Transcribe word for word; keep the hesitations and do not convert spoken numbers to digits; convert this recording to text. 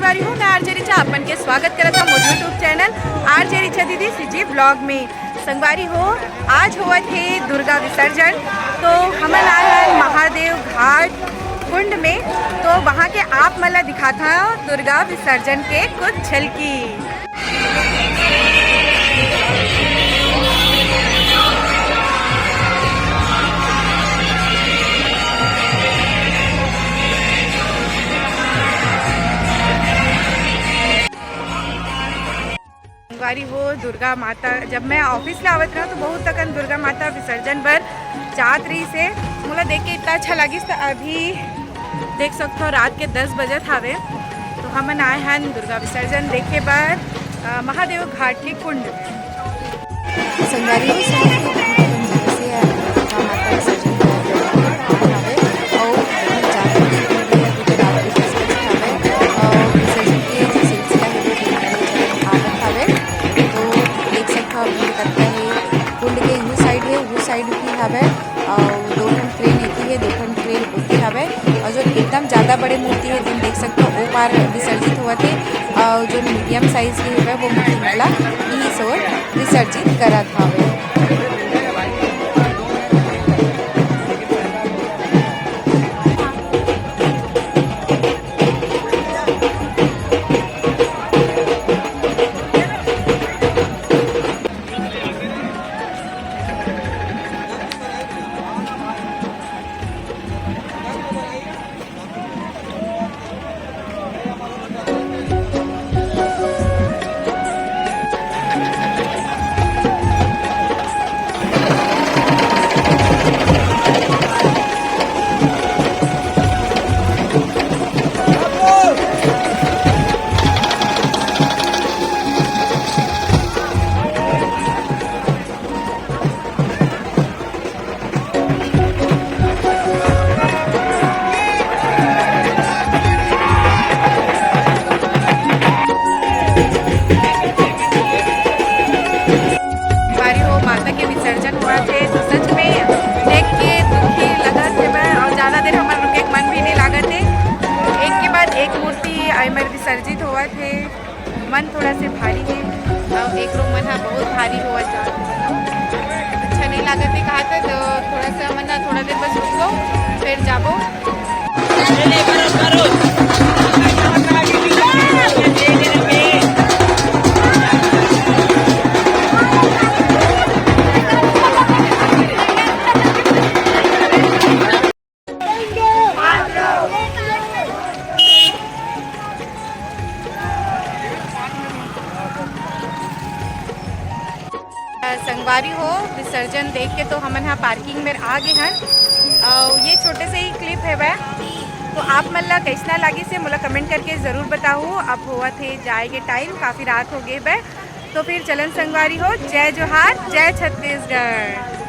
संगवारी हो, मैं आरजे रिचा, आप मन के स्वागत करत हूँ मोर YouTube चैनल आरजे रिचा दीदी सीजी ब्लॉग में। संगवारी हो, आज होवत हे दुर्गा विसर्जन, तो हमन आए हन महादेव घाट कुंड में। तो वहाँ के आप मन ला दिखात हूँ दुर्गा विसर्जन के कुछ झलकी। संगवारी हो, दुर्गा माता, जब मैं ऑफिस ले आवत रहूँ तो बहुत अकन दुर्गा माता विसर्जन बर जात रहिस हे। मोला देख के इतना अच्छा लगिस, तो अभी देख सकथो रात के दस बजत हावे, तो हमन आए हन दुर्गा विसर्जन देखे बर, अ, महादेव घाट के कुंड। संगवारी हो, सुनत हे बहुत अकन जगह से दुर्गा माता विसर्जन कराए बर आए हावे। अउ बहुत ज्यादा खुशी हो रही है, अभी तो रात के दस बजे हावे। अउ विसर्जन के जो सिलसिला है वो भी आगे चलत आवत हावे। तो देख सकत हो अभी कतका है, कुंड के यू साइड है, वो साइड भी हावे। अउ दो ठन क्रेन एती है, दो ठन क्रेन ओती हावे। अउ जो एकदम ज्यादा बड़े मूर्ति है, तुम देख सकत हो, ओ पार विसर्जित होवत है। अउ जो मीडियम साइज के हवे, वो मूर्ति मन ला इही सोर विसर्जित करत हावे। भारी हो माता के विसर्जन हुआ थे, तो सच में देख के दुखी लगत हे मैं, और ज्यादा देर हमर रुके के मन भी नहीं लागत हे। एक के बाद एक मूर्ति एमर विसर्जित हुआ थे। मन थोड़ा से भारी है, और एक लोग मन हा बहुत भारी हुआ जा, अच्छा नहीं लागत है कहा था, तो थोड़ा सा मन हा थोड़ा देर बस रुक लो, फिर जाबो। संगवारी हो, विसर्जन देख के तो हमन हा पार्किंग में आ गे हन। अउ ये छोटे से ही क्लिप है वह, तो आप मन ला कैसना लागिस हे मोला कमेंट करके जरूर बताहू। अब होवत हे जाए के टाइम, काफी रात हो गे बे। तो फिर चलन संगवारी हो, जय जोहार, जय छत्तीसगढ़।